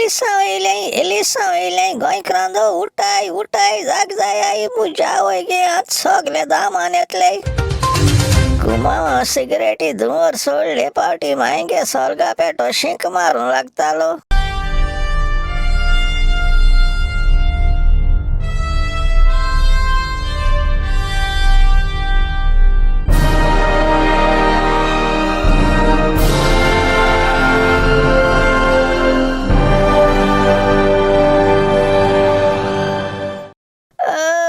एलिसांव येयलें, एलिसांव येयलें, गोंयकारांनो उठाय उठाय, जाग जाय, मुज्या वय गे आतां सगळे दामान येतले. कुमावा सिगरेटी धुंवर सोडले पावटी मायगे सोलगा पेटो शींक मारूंक लागतालो.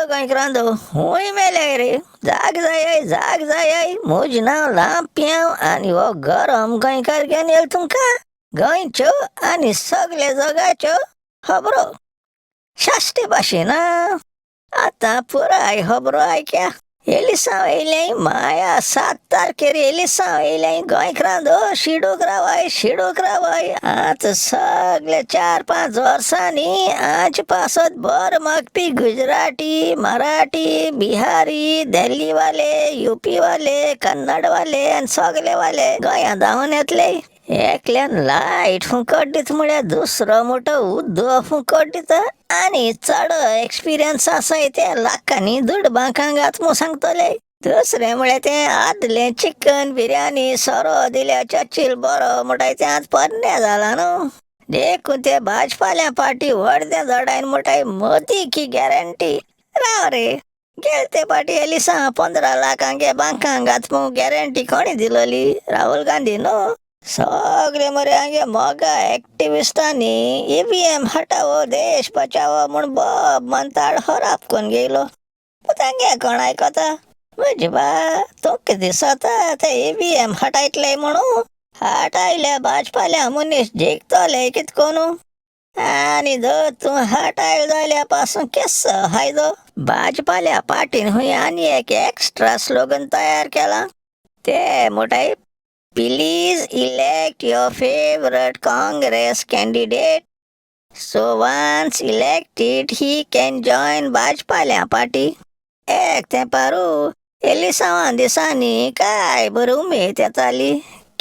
गोंयकारांनो हूंय मेले रे, जाग जाय जाग जाय, म्हजें नांव लांप्यांव आनी हो गरम गोंयकार घेवन येयला तुमकां गोंयच्यो आनी सगळे जगाच्यो खबरो शाश्टी भाशेन. आतां पुराय खबरो आयक्या. एलिसांव येयलें माया 7 तारखेर एलिसांव येयलें. गोंयकारांनो शिडूक रावाय शिडूक रावाय. आतां सगळे 4-5 वर्सांनी आमचे पासत बरो मागपी गुजराती, मराठी, बिहारी, दिल्लीवाले, युपीवाले, कन्नडवाले आनी सगळेवाले गोंया धांवन येतले. एकल्यान लायट फुकट दिता म्हळ्यार दुसरो मोठो उदक फुकट दिता आनी चड एक्सपिरियन्स आसा ते लाखांनी दुड बांकांक घात म्हूण सांगतले. दुसरें म्हळ्यार तें आदलें चिकन बिर्याणी सोरो दिल्या चर्चील बरो म्हणटाय तें आतां पोरणें जालां न्हू, देखून ते भाजपाल्या पार्टी व्हडलें जडायन म्हणटाय मोदी की गॅरंटी. राव रे, गेले ते पाटी एलिसांव 15 लाखांक बांकांक घात म्हूण गॅरंटी कोणी दिलोली? राहुल गांधी न्हू. सगळे मरे हांगे मोगा एक्टिविस्टांनी EVM हटावो देश बचावो म्हूण बोब मनताड खराब करून गेलो. तांगे कोण आयकता? म्हजे बा तुमकां दिसता ते EVM हटायतले म्हणून? हटायल्या भाजपाल्या मनीस जिखतले कित कोनू? आनी जर तूं हटायल जाल्यार पासून केसो फायदो? भाजपाल्या पार्टीन हुंय आनी एक एक्स्ट्रा स्लोगन तयार केला, ते म्हणटाय Please elect your favorite Congress candidate. So once elected, he can join भाजपाल्या party. एक तेंपारू एलिसांवा दिसांनी काय बरी उमेद येताली.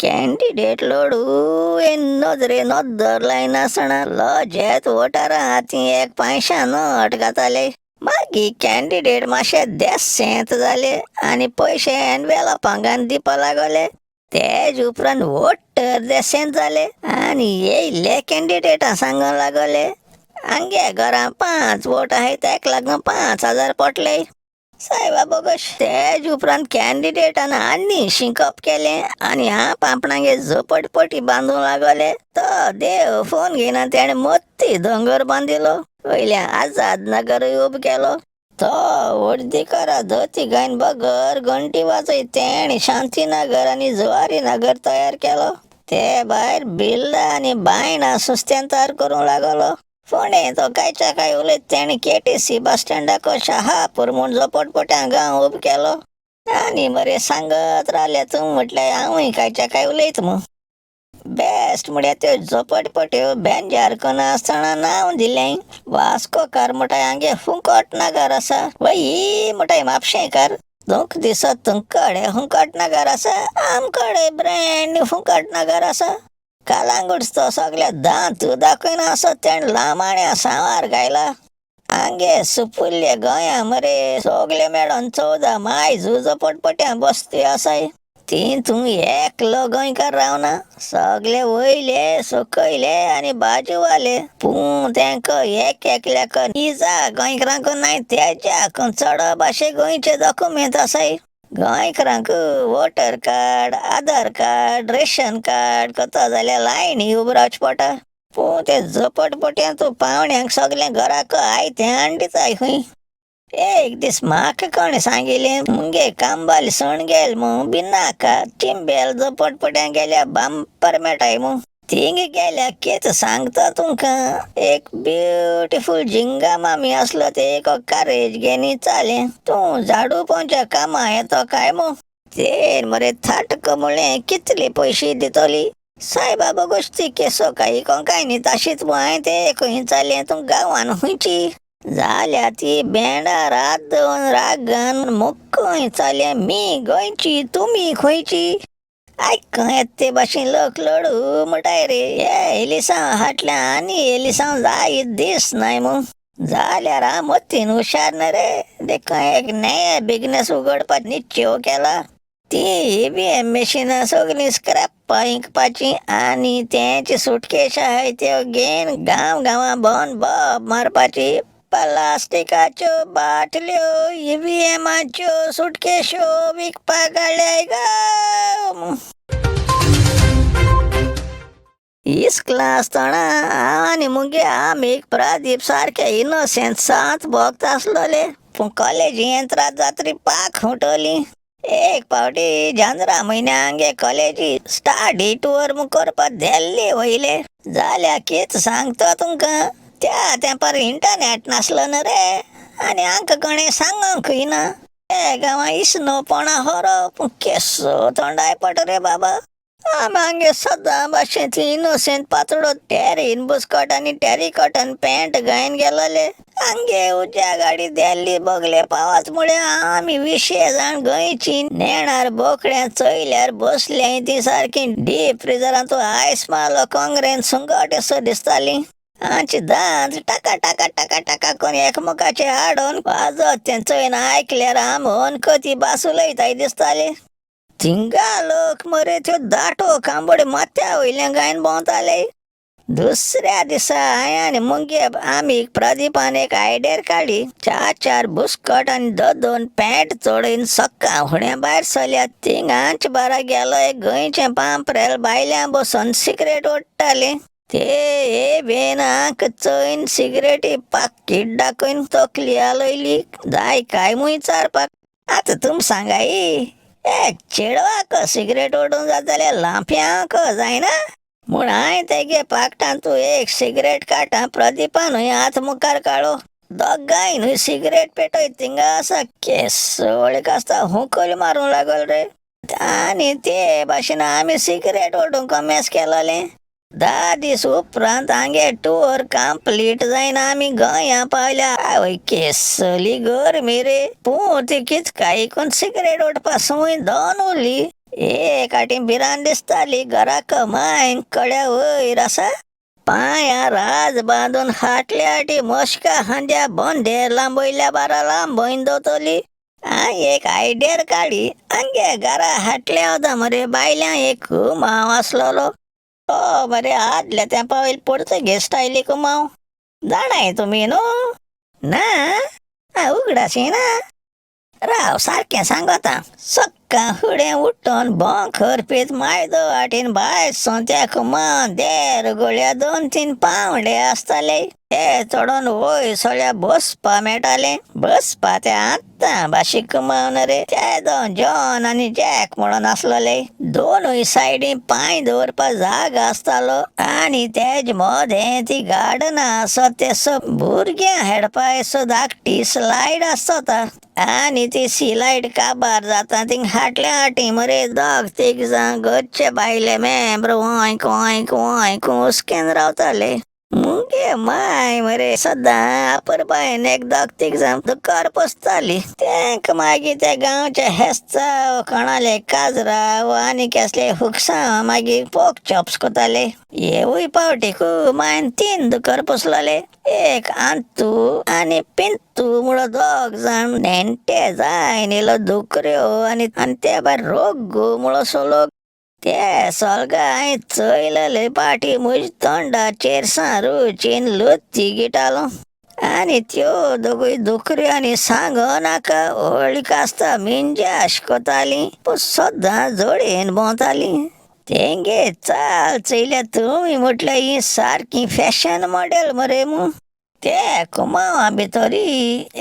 कॅन्डिडेट लोडू नजरे नदर लायनासतना लजेत वोटरां हातीं एक पांयश्या नोट घाताले. मागीर कॅन्डिडेट मातशे देसेंत जाले आनी पयशे एनवेलपांक दिवपा लागले. तेज उपरांत वोटर देसेंत जाले आनी येयल्ले कॅन्डिडेटां सांगूंक लागले आमगे घरां 5 वोट आहाय तेका लागून 5,000 पडले. सायबा बोगस. तेज उपरांत कॅन्डिडेटान आनी शिंकप केलें आनी आप आपणागे झोपडपट्टी बांदूंक लागले. तो देव फोन घेयना तेणें मोत्ती दोंगर बांदिलो, वयल्या आझाद नगरूय उबो केलो. तो व्हडदिकारा धोती घायन बगर घंटी वाजयत तेणें शांतीनगर आनी जुवारी नगर तयार केलो. ते भायर बिर्ला आनी बायणां सुस्तेंतार करूंक लागलो. फोंडें तो कांयच्या काय उलयत तेणें KTC बस स्टँडाक शहापूर म्हूण झोपडपट्ट्यां गांव उबो केलो. आनी मरे सांगत रावले तूं म्हटल्यार हांवूय कांयच्या काय उलयत म्हूण. बेस्ट म्हळ्यार त्यो झोपडपट्यो बेंजार करून आसतना नांव दिलें वास्कोकार म्हणटाय हांगे फुकट नगर आसा, वय म्हणटाय म्हापशेंकार. तुमकां दिसत तुमकडे फुकट नगर आसा, आमकडे ब्रँड न्यू फुकट नगर आसा. कालांगूट तो सगळे दांत दाखयना आसत तेणें लामाण्या सांवार गायला. हांगे सुपुल्ले गोंया मरे सगळे मेळोन 14 मायज झोपडपट्ट्यां बसती आसाय. ती तूं एकलो गोंयकार रावना, सगळे वयले सकयले आनी बाजूवाले. पूण तेंका एक एकल्याक इजा गोंयकारांक नाय तेज्याक चड भाशे गोंयचे दोकुमेंत आसाय. गोंयकारांक voter card, Aadhaar card, ration card करता जाल्यार लायनी उबो रावचें पडटा. पूण ते झोपडपट्ट्यांत पावण्यांक सगळें घराक आयतें हाडून दिताय खंय. एक दीस म्हाका कोणें सांगिल्लें मुगे कांबाल सण गेल म्हूण भिनाका चिंबेल झोपडपट्ट्यां गेल्यार बांपर मेळटाय म्हूण. थिंग गेल्यार कितें सांगता तुमकां, एक ब्युटिफूल झिंगा मामी आसलो ते एक कारेज घेवन चालें तूं झाडू पोंच्या कामां येतो काय म्हूण. तेर मरे थाटक म्हणलें कितले पयशे दितली? सायबा बोगोश ती केसो काय काय न्ही ताशीच म्हूण हांवें ते खंय चालें तूं गांवान खंयची? जाल्या ती बेंडा रात दवरून रागान मुक्कय चालें मी गोंयची तुमी खंयची? आयकूं येता ते भाशेन लोक लडू म्हणटाय रे. हे एलिसांव हाटल्या आनी एलिसांव जायत दीस न्हय मू. जाल्यार हांव मतीन हुशार न्हय रे, देखून एक नये बिजनेस उगडपाक निश्चेव केला. ती EBM मशिनां सगलीं स्क्रॅपां विकपाचीं आनी तेंची सुटकेश आहाय त्यो घेवन गांव गांवां भोंवन बोब मारपाची. प्लास्टिकाच्यो बाटल्यो EBMाच्यो सुटकेशो विकपाक काडल्याय गो. इस्कला आसतना हांव आनी मुगे आमीग प्रदीप सारके इनोसेंट सांत भोगता आसलोले. पूण कॉलेजी एंत्राद जातरी पाक हुटोली. एक पावटी जानरा म्हयन्या आमगे कॉलेजी स्टडी टूर म्हूण करपाक दिल्ली वयले. जाल्यार कितें सांगता तुमकां, त्या तेंपार इंटरनेट नासलो न्हू रे आनी आमकां कोणें सांगूंकय ना. ते गांवां इसनो पोणा खरो, पूण केसो तोंडाय पडटा रे बाबा. आमी आमगे सदां भाशेन ती इनोसेंट पातळो टॅरीन बुस्कट आनी टॅरी कॉटन पॅन्ट घायन गेलोले. आमगे उज्या गाडी दिल्ली बगले पावत म्हळ्यार आमी विशे जाण गोंयची नेणार बोकड्यां चोयल्यार बसल्याय ती सारकी डीप फ्रिजरांतू आयस मारलो काँग्रेन सुंगट असो दिसताली. आमचे दांत टाका टाका टाका टाका करून एकमेकाचे आडोवन वाजत तें चोयन आयकल्यार आम अनकती भास उलयताय दिसताली. थिंगा लोक मरे त्यो दाटो कांबोडे माथ्या वयल्यान गायन भोंवताले. दुसऱ्या दिसा हांवें आनी मुगे आमी प्रदीपान एक आयडिया काडली. चार चार बुस्कट आनी दोन दोन पॅन्ट चडयन सक्का फुडें भायर सरल्या. थिंगांच बारा गेलो एक गोंयचें पांपरेल बायल्यां बसून सिगरेट ओडटाली. ते हे बेन आंक चोयन सिगरेटी पाकीट दाखयन तकली हालयली जाय काय म्हूण विचारपाक. आतां तुम सांगाय, एक चेडवाक सिगरेट ओडूंक जाता जाल्यार लांप्यांक जायना म्हूण हांवें तेगे पाकटांतू एक सिगरेट काडटा प्रदीपानूय हात मुखार काडलो. दोगांयनूय सिगरेट पेटयत थिंगा आसा केसोळीक आसता हुंकल मारूंक लागल रे. आनी ते भाशेन आमी सिगरेट ओडूंक कमेस केलोलें. 10 दीस उपरांत आमगे टूर कंप्लीट जायना आमी गोंया पावल्या. आवय केसली गरमी रे. पूण ती कितकाय कोन सिगरेट ओडपा संवय दोन उरली. एक आटी भिरांत दिसताली घराक मायन कड्या वयर आसा. पांया राज बांदून हाटल्या आटी मस्का खांद्या बोंदेर लांबयल्या बारा लांबयन दवरतली. हांवें एक आयडिया काडली. आमगे घरा हाटल्या वता मरे बायल्यां एक कुमाव आसलेलो. तो मरे आदल्या तेंपा वयले पोर्तुगेज स्टायली कुमाव. जाणाय तुमी न्हू? ना उगडास येना? राव सारकें सांगता. सक्का फुडें उठोन भोंक खरपीत मायदो वाटेन भायर सोंत्या कुमाव देर गोळ्या 2-3 पावंडे आसताले. ते चडोन वयर सगळ्या बसपा मेळटालें. बसपा ते आतां भाशीक कुमाव न्हू रे. ते दोन जॉन आनी जॅक म्हणून आसलोले. दोनूय सायडी पांय दवरपाक जागो आसतालो आनी तेज मदें ती गार्डनां आसत ते सब भुरग्यां हेडपा असो धाकटी स्लायड आसता आनी ती सिलायड काबार जाता थिंग हाटल्या हाटी मरे दोग तीग जाण घरचे बायले मेंबर वोंयक वोंयक वोंयक हुसकेन रावताले. मुगे माय मरे सदां आपरपायन एक दोग तीग जाण दुकार पोसताली. तेंक मागीर त्या गांवचे हेस्तांव कोणाले काजरां आनी केसले हुकसां मागीर पोक चॉप्स कोताले. हेवूय पावटी मायन 3 दुकर पोसलोले. एक आंतू आनी पिंतू म्हणून दोग जाण नेणटे जायन येयलो दुकऱ्यो आनी ते भायर रोगू म्हणून सोलो. ते सोलगा हांवें चोयलेले पाटी म्हज्या तोंडाचेर सारूचीन लत्ती गिटालो. आनी त्यो दोगूय दुकऱ्यो आनी सांगो नाका व्हडलीक आसता मिंजाश कोताली, पूण सदां जोडयेन भोंवताली. तेंगे चाल चोयल्या तुमी म्हटल्यार ही सारकी फॅशन मॉडेल मरे मू. ते कुमावा भितरी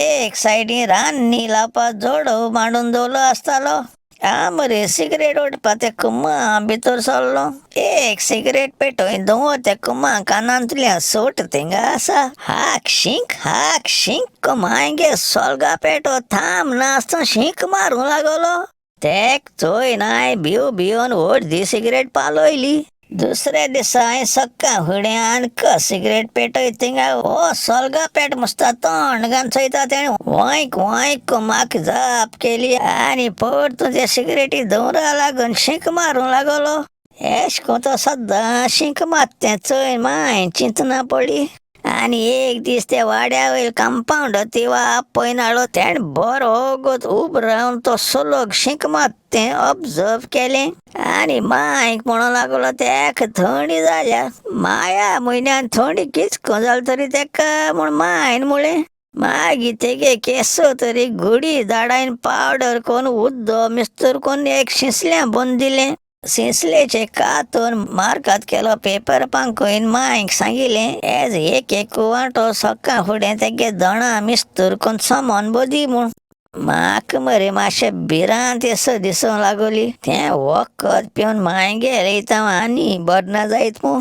एक सायडी रान्नी लावपा जोडो मांडून दवरलो आसतालो. हांव मरे सिगरेट ओडपा त्या कुमा भितर सरलो. एक सिगरेट पेटोवन दवर त्या कुमा कानांतल्या सोट थिंगा आसा. हाक शींक हाक शींक कुमांगे सोलगा पेटो थांब नासतना शींक मारूंक लागलो. तेक चोय नाय भिव भिवन अर्दी सिगरेट पालोयली. दुसऱ्या दिसा हांवें सक्काळ फुडें आनक सिगरेट पेटयत थिंगा हो सोलगा पेट मुसता तोंड घालून चोयता. तेणें वंयक वंयक म्हाका जाप केली आनी परतून ते सिगरेटी धुंवरा लागून शींक मारूंक लागलो. एश कोन तो सद्दां शींक मारता तें चोयन मांय चिंतना पडली. आनी एक दीस ते वाड्या वयल कंपावंड तिवा आपयन हाडलो. तेणें बरो वोगोत उब रावन तो सोलोक शींक मारता तें ऑब्जर्व केलें आनी मांयक म्हणूंक लागलो, तेका थंडी जाल्या. माया म्हयन्यान थंडी कितको जाली तरी तेका म्हूण मांयन म्हणलें. मागीर तेगे केसो तरी घुडी धाडायन पावडर कोन्न उदक मिस्तर कोन्न एक शिंसल्यां बंद दिलें. सिंसलेचे कातून मार्कात केलो पेपर पांकोयन मांयक सांगिलें, एज एक एक वांटो सकाळ फुडें तेगे दोणा मिस्तूर कोन्न सामान बदी म्हूण. म्हाका मरे मातशें भिरांत येसो दिसूंक लागली. तें वखद पिवन मांयगेर येता आनी बरें ना जायत मूं.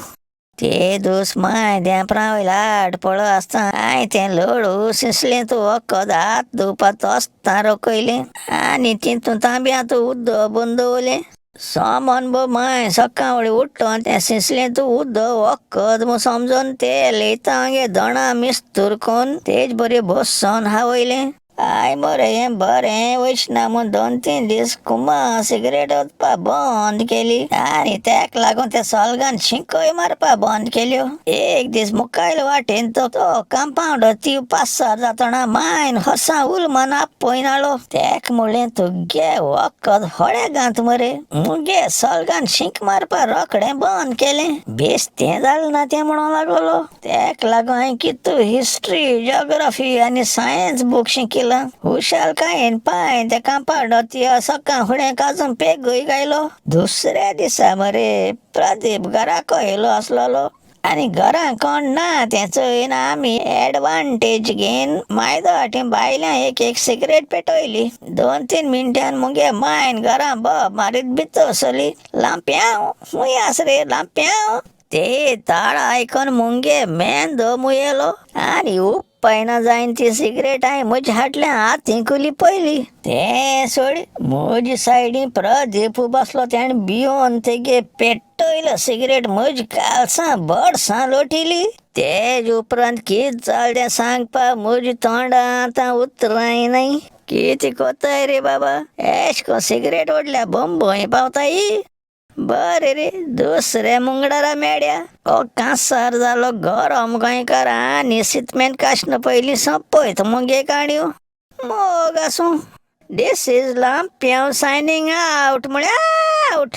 ते दोस मांय देंपरा वयलो आड पडो आसता हांवें तें लोळू शिंसलें तूं वखद हात धुवपा तोस्तां रकयलें आनी तितून तांब्यांत उदक बंद दवरलें. सामान बो मांय सकाळ उठ्ठोन तें शिंसलें तूं उदक वखद म्हूण समजोन तें लेयता हांगे दोणा मिस्तूर कोन्न तेज बरी बसोन हावयलें. I मरे हें बरें वयचना म्हूण 2-3 दीस कुमा सिगरेट ओतपा बंद केली आनी तेका लागून त्या सोलगान शिंकोय मारपा बंद केल्यो. एक दीस मुखायल वाटेन तो कंपावंड ती पासार जातना मायन हसा उलमान आपयन हाडलो. तेका म्हणलें, तुगे वखद होळे घात मरे, मुगे सोलगान शींक मारपा रोखडें बंद केलें, बेस तें जालें ना तें म्हणूंक लागलो. तेका लागून हांवें कितू हिस्ट्री, जॉग्राफी आनी सायन्स बूक शिकिला. हुशालकायेन पांय त्या कंपावंड ती सकाळ फुडें काजून पेगूय गायलो. दुसऱ्या दिसा मरे प्रदीप घराको येयलो आसलेलो आनी घरां कोण ना तें चोयन आमी एडवांटेज घेवन मायदो वाटेन बायल्यां एक एक सिगरेट पेटयली. 2-3 मिनटान मुगे मायन घरां बोब मारीत भितर सरली. लांप्यांव खूंय आस रे लांप्यांव. ते ताळ आयकोन मुगे मेंदो मुयेलो आनी उपायना जायन ती सिगरेट हांवें म्हज्या हाटल्या हातींक पयली. तें सोड म्हजे सायडीन प्रदीप बसलो. तेणें भियोन तेगे पेटयलो सिगरेट म्हजी कालसां बडसां लोटिली. तेज उपरांत कितें जालें तें सांगपाक म्हज्या तोंडां आतां उतरां येनाय. कितें कोत्ताय रे बाबा, एश कोन सिगरेट ओडल्या बंबय पावताय. बरें रे, दुसऱ्या मुंगडारा मेळ्या. हो कांसार जालो गरम गोंयकार आनी सितमेंत काश्न पयलीं सोंपयत मुगे काणयो. मोग आसूं. This is Lampiao signing out म्हळ्यार आवट.